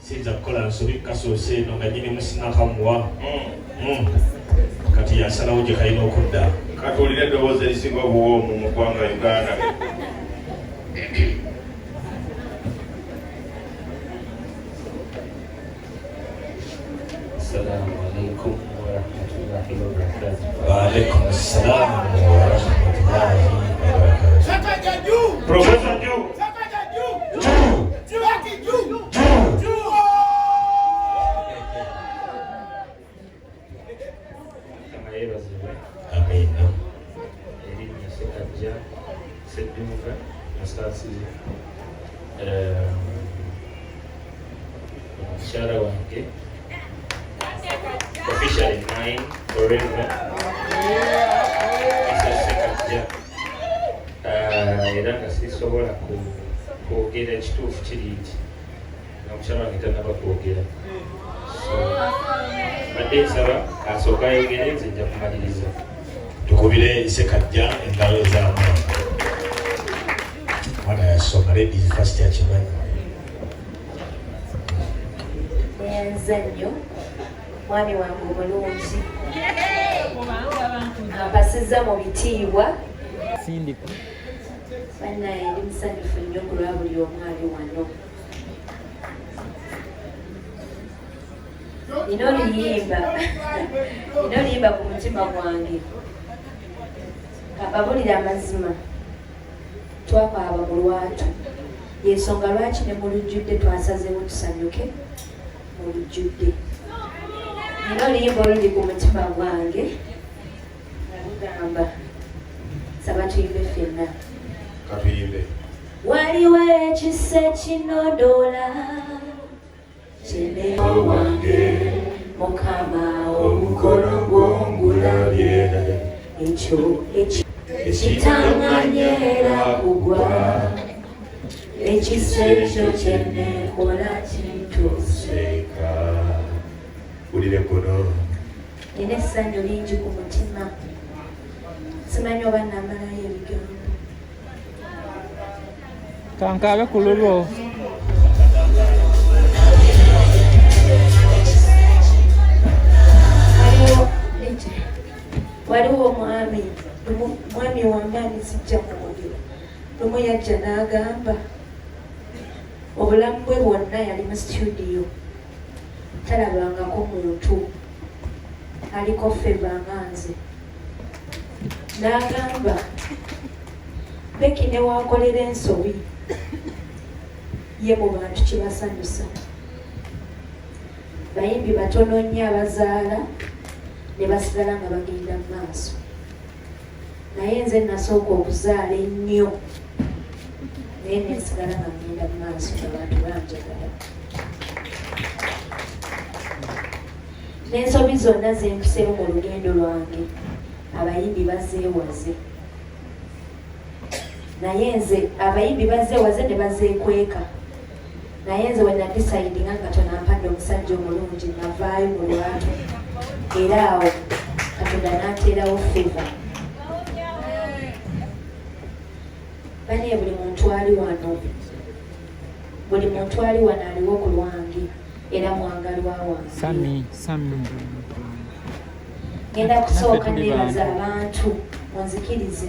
Siyinza kukola nsobi kukasoose eno nga nnyinimu sinnakamuwa. Kati yasalawo gye kalina okudda. Katuwulire eddoboozi erisinga obuwoomu mu ggwanga Uganda. Assalamu alaikum warahmatullahi wabarakatuh. Waalaikum salaam warahmatullahi wabarakatuh. Sakaja juu! Profesa juu! Sakaja juu! Juu! Kibaki juu! Juu! Juu! Mukama yeebazibwe. Amiina. Erinnya Ssekajja Sseddunga Musaasizi. Omukyala wange officially mine forever, Mrs. Ssekajja. Era nga sisobola kwogera ekituufu kiri nti nga mukyala wange tannaba kwogera, so badde nsaba asooka ayogere, nze nja kumaliriza. Tukubire Ssekajja engalo ez'amaanyi. Mwana yasoma, ladies first, akimanyi. Neyanza nnyo mwami wange omulungi ampasizza mu bitiibwa. Sindika. Bannaye, ndi musanyufu nnyo ku lwa buli omu ali wano. Nina oluyimba ku mutima gwange. Kababulira amazima, twakaaba mu lwatu, yensonga lwaki ne mu lujjudde twasazeewo tusanyuke mu lujjudde. Nina oluyimba oluli ku mutima gwange nga lugamba, saba tuyimbe ffenna. Katuyimbe. Waliwo ekisa ekinodola kyene wange, Mukama, omukono gwongulabye ekyo ekitaŋŋanyera kugwa, ekisa ekyo kyenekola kintuuse. Seka wulire kuno. Nina essanyu lingi ku mutima, simanyi oba namalayo ebigambo. Kankaabe ku lulwo. Waliwo omwami mwami wamaanyi, sijja kwogera. Lumu yajja n'agamba obulamu bwe bwonna yali mu studio, talabangako muntu aliko favor nga nze. N'agamba, "Becky, ne wankolera ensobi, ye mu bantu kibasanyusa." Bayimbi batono nnyo abazaala ne basigala nga bagenda mu maaso, naye nze nasooka okuzaala ennyo, naye nensigala nga ngenda mu maaso nga bantu banjagala. N'ensobi zonna zempiseemu mu lugendo lwange, abayimbi bazeewaze, naye nze abayimbi bazeewaze ne bazeekweka, naye nze we nadecidinga nga tonampadde omusajja omulungi, navaayo mu lwatu, era awo Katonda n'ateerawo favor. Banaye, buli muntu ali wano, buli muntu ali wano aliwo ku lwange era mwagalwa wange. Sami, Sami. Ngenda kusooka Naffe tuli nebaza bantu. Abantu munzikirize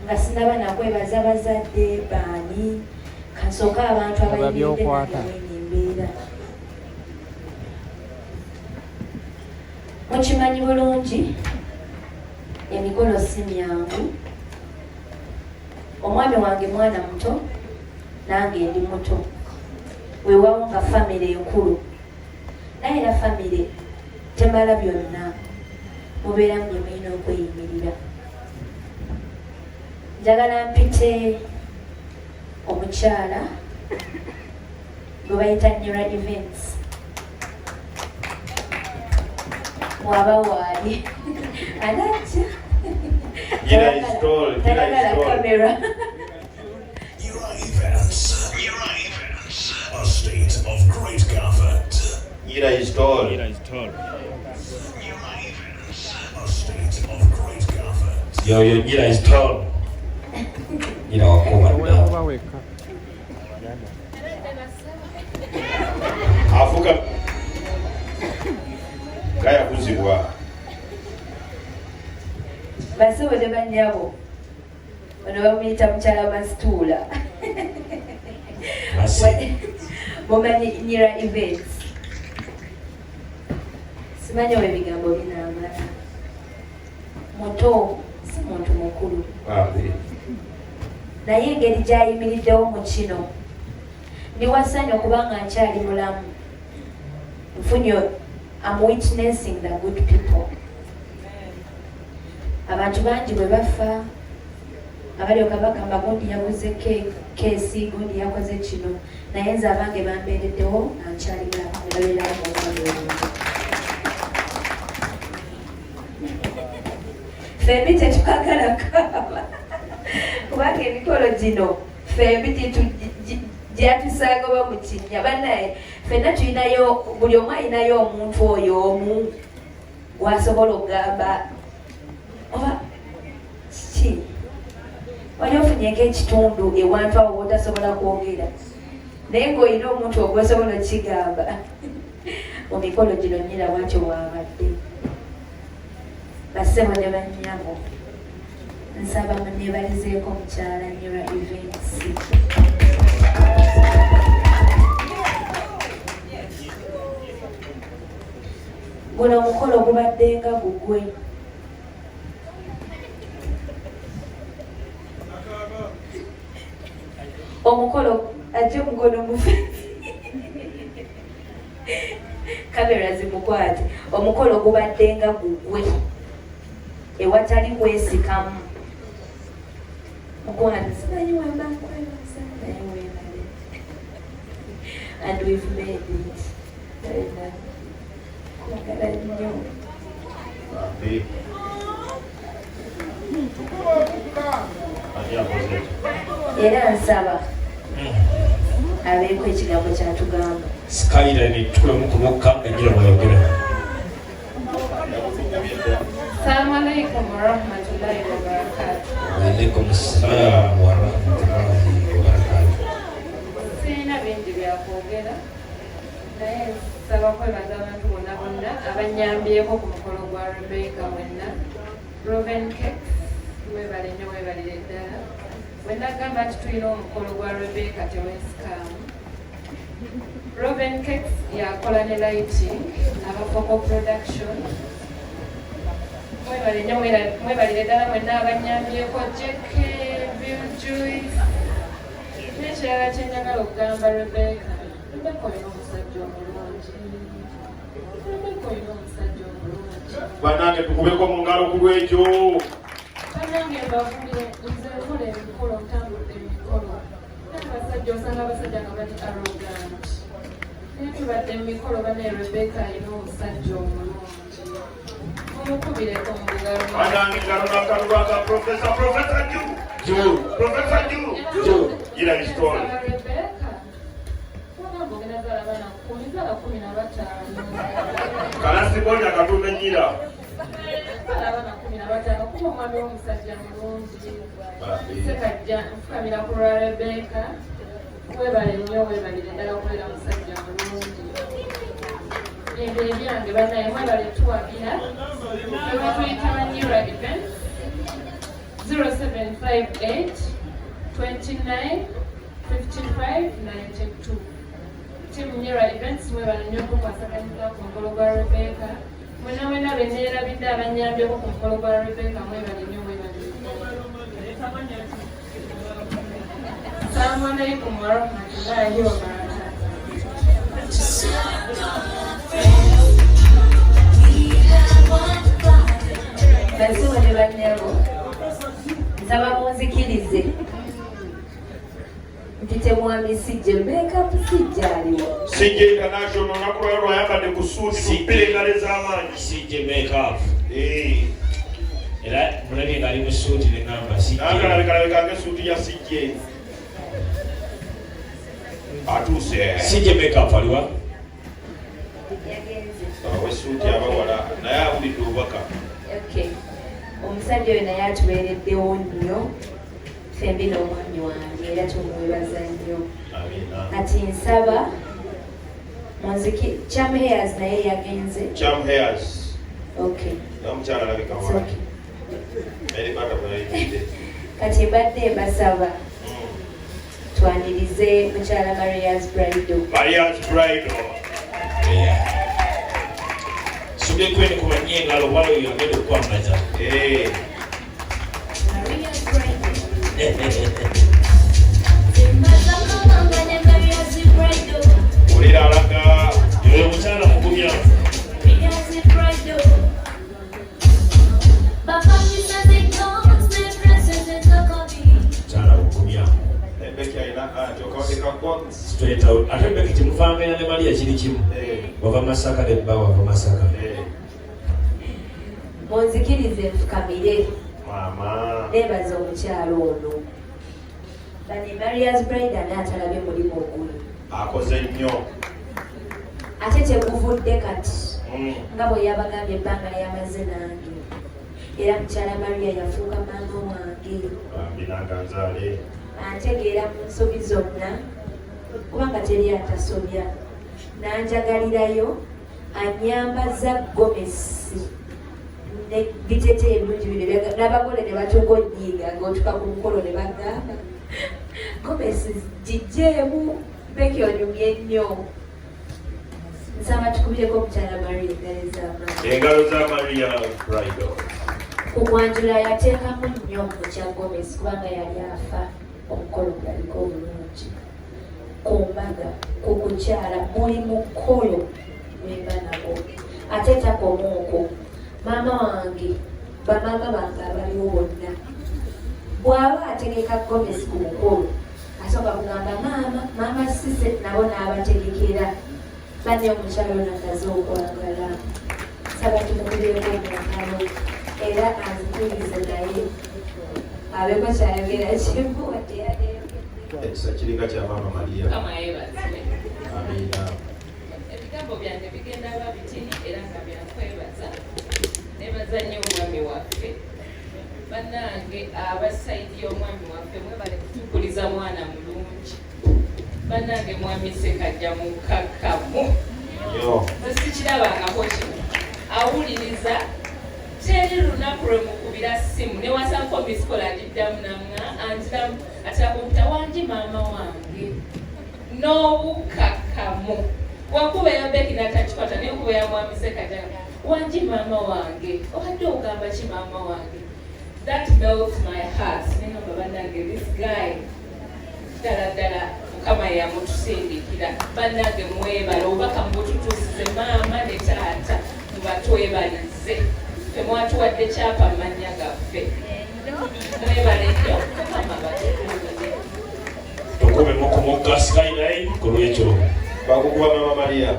nga sinaba nakwebaza bazadde baani, kansooka abantu Aba abayimiridde by'okwata. nange mweno embeera. Mukimanyi bulungi emikolo si myangu. Omwami wange mwana muto, nange ndi muto, weewaawo nga famire enkulu, naye era famire temala byonna, mubeeramu bye mulina okweyimirira. Njagala mpite omukyala gwe bayita Nira Events, waba waali anajja. Nira is tall, Nira is Tayagala tall. kamera. Nira Events. Nira Events. A state of great comfort. Nira is tall. Nira is tall. Nira Events. A state of great comfort. Yoyo Nira is tall. Nira wakuba dda. Weekuba wekka. Bassebo ne bannyabo, ono bamuyita mukyala Masituula. Mumanyi Nyira Events. Simanyi oba ebigambo binaamala. Muto, si muntu mukulu. Naye engeri gy'ayimiriddewo mu kino, ndi wa ssanyu okubanga nkyali mulamu. Nfunye, I'm witnessing the good people. Abantu bangi bwe bafa abalyoka bagamba gundi yaguze keesi, gundi yakoze kino, naye nze abange bambeereddewo nga nkyali mulamu ne babeerawo mu bulamu obulungi. Ffembi tetwagala kaaba kubanga emikolo gino ffembi gyatusanga oba mu kinnya. Bannaye, ffenna tulinayo, buli omu alinayo omuntu oyo omu gwasobola okugamba oba kiki. Wali ofunyeko ekitundu ewantu awo wotasobola kwogera, naye ng'olina omuntu ogwosobola okukigamba. Mu mikolo gino nnyina bwatyo bw'abadde. Bassebo ne bannyabo, nsaba muneebalizeeko mukyala Nyira Events. Guno omukolo gubadde nga gugwe. Omukolo ajje omukono mufe, kamera zimukwate. Omukolo gubadde nga gugwe ewatali kwesikamu. Mukwano, simanyi wamba nkwebaza, naye weebale, and we've made it. Alina kwagala nnyo. Bambi. Ani akoze ekyo? Era nsaba abeeko ekigambo kyatugamba. Skyline tukulemu ku mukka nga ngira bwayogera. Assalamu alaikum warahmatullahi wabarakatuh. Waalaikum salam warahmatullahi wabarakatuh. Sirina bingi byakwogera, naye nsaba kwebaza abantu bonna bonna abanyambyeko ku mukolo gwa Rebecca wenna. Roven Cakes, mwebale nnyo, mwebalire ddala. Bwe nagamba nti tulina omukolo gwa Rebecca, teweesikaamu. Roven Cakes yakola ne lighting, Abafoko Production. Mwebale nnyo, mwebalire ddala mwenna abanyambyeko, JK, Bill Juice. N'ekirala kye njagala okugamba Rebecca, Rebecca olina omusajja omulungi. Rebecca olina omusajja omulungi. Bannange, tukubeko mu ngalo ku lwekyo. Bannange, mbavulire, nze nkola emikolo, ntambudde emikolo. N'abasajja, osanga abasajja nga bali arrogant. Naye tubadde mu mikolo, bannaye, Rebecca alina omusajja omulungi. Mumukubireko mu ngalo. Bannange, ngalo nakalulu aka Profesa, Profesa Ju. Ju. Profesa Ju. Ju. Gira story. Nsaba Rebecca, wagamba ogenda zaala abaana 10, zaala 15. Kalasiboni akatume nyira. Zaala abaana 15, kuba omwami w'omusajja mulungi. Sekajja, nfukamira ku lwa Rebecca. Weebale nnyo, weebalire ddala okubeera musajja mulungi. Ebyo ebyange, bannaye, mwebale tuwagira. Ffe batuyita Banyira Events, 0758 29 55 92. Team Nyira Events, mwebale nnyo okukwasaganyisa ku mukolo gwa Rebecca. Mwena mwena be neerabidde abanyambyeko ku mukolo gwa Rebecca, mwebale nnyo, mwebale. Assalamu alaikum warahmatullahi wabarakatuh. Bassebo ne bannyabo, nsaba munzikirize mpite mwami CJ Makeup. CJ aliwo? CJ International, olunaku lwayo lwayambadde ku suuti kubbira engalo ez'amaanyi. CJ Makeup. Eh, Era mulabye ng'ali mu suuti ne ŋŋamba CJ. Nangalabika ng'esuuti ya CJ. Atuuse. CJ Makeup aliwa? Yagenze. Awesuuti abawala, naye awulidde obubaka. Okay, omusajja oyo naye atubeereddewo nnyo ffembi n'omwami wange, era tumwebaza nnyo. Amiina. Kati nsaba munziki Cham Hairs naye yagenze. Cham Hairs. Okay. Namukyala alabika It's wange. okay. Kati mbadde mbasaba twanirize mukyala Maria's Bridal. Maria's Bridal. Sudde kwene kuba nnyo engalo wala oyo agenda okukwambaza. Maria's Bridal. Wulira alaga. Oyo omukyala mugumya. Mukyala mugumya. Straight out. Ate Becky temuvanganya ne Maria kiri kimu. Wava Masaka ne bba wava Masaka. Munzikirize nfukamire. Maama. Neebaza omukyala ono. Bane Maria's Bride ani atalabye mulimu oguli. Akoze nnyo. Ate teguvudde kati. Nga bwe yabagambye ebbanga lyamaze nange. Era mukyala Maria yafuuka maama wange. Bambi nange anzaale. Antegeera mu nsobi zonna kubanga teri atasobya. Nanjagalirayo anyambaza gomesi ne biteteeyi ebirungi bino n'abagole ne batuuka onnyiiga ng'otuuka ku mukolo ne bagamba gomesi gigyeemu Becky onyumye nnyo. Nsaba tukubireko omukyala Maria engalo ez'amaanyi. Engalo za Maria Bridal. Ku kwanjula yateekamu nnyo mu kya gomesi kubanga yali afa omukolo gulabike obulungi. Ku mbaga, ku kukyala, buli mukolo lwemba nagwo. Ate takoma okwo, maama wange, bamaama bange abaliwo bonna, bw'aba ategeka gomesi ku mukolo, asooka kugamba maama, maama Sise nabo n'abategekera. Banne omukyala ono akaze okwagala. Nsaba tumukubireko mu ngalo era anzikirize naye abeeko kyayogera kimu wadde yadde. Ekisa kiringa kya maama Maria. Mukama yeebazibwe. Amiina. Ebigambo byange bigenda ba bitini era nga byakwebaza. Nebaza nnyo omwami waffe. Bannange aba side y'omwami waffe mwebale kutukuliza mwana mulungi. Bannange mwami Ssekajja mukkakkamu. Nnyo. Sikirabangako kino. Awuliriza teri lunaku lwe mukubira ssimu newasanko missed call agiddamu namwa anziramu atera kumpita wangi maama wange n'obukkakkamu. Wakuba ya Becky n'atakikwata naye okuba ya mwami Ssekajja wangi maama wange obadde ogamba ki maama wange. That melts my heart. Nengamba bannange this guy ddala ddala Mukama yamutusindikira. Bannange mwebale obubaka mubututuusize maama ne taata mubatwebalize. Ffe mwatuwadde kyapa mu mannya gaffe. Mwebale nnyo Mukama batukuumire. Tukubemu ku mugga Skyline ku lw'ekyo. Bakukuba Maama Maria.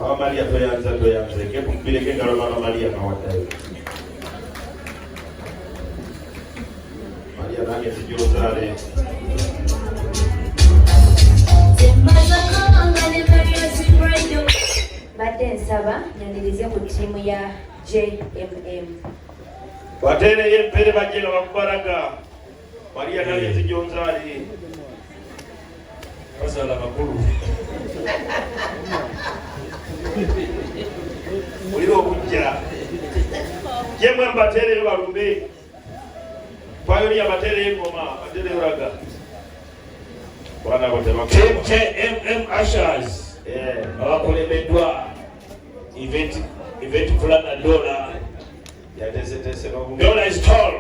Maama Maria toyanza toyanze. Ke tumukubireko engalo Maama Maria nga waddayo. Maria nange nzija. Mbadde nsaba nyanirize ku ttiimu ya JMM. Bateereyo empere bajje nga bakubalaga. Maria nange nzija onzaale. Bazaala bakulu. Olira obujja. Jemwe mbateereyo balumbe. Pioneer bateereyo engoma, bateereyo raga. Bwana abo tebakuba. Team JMM Ushers. Abakulembeddwa event planner Dola. Yateeseteese n'obungi. Dola is tall.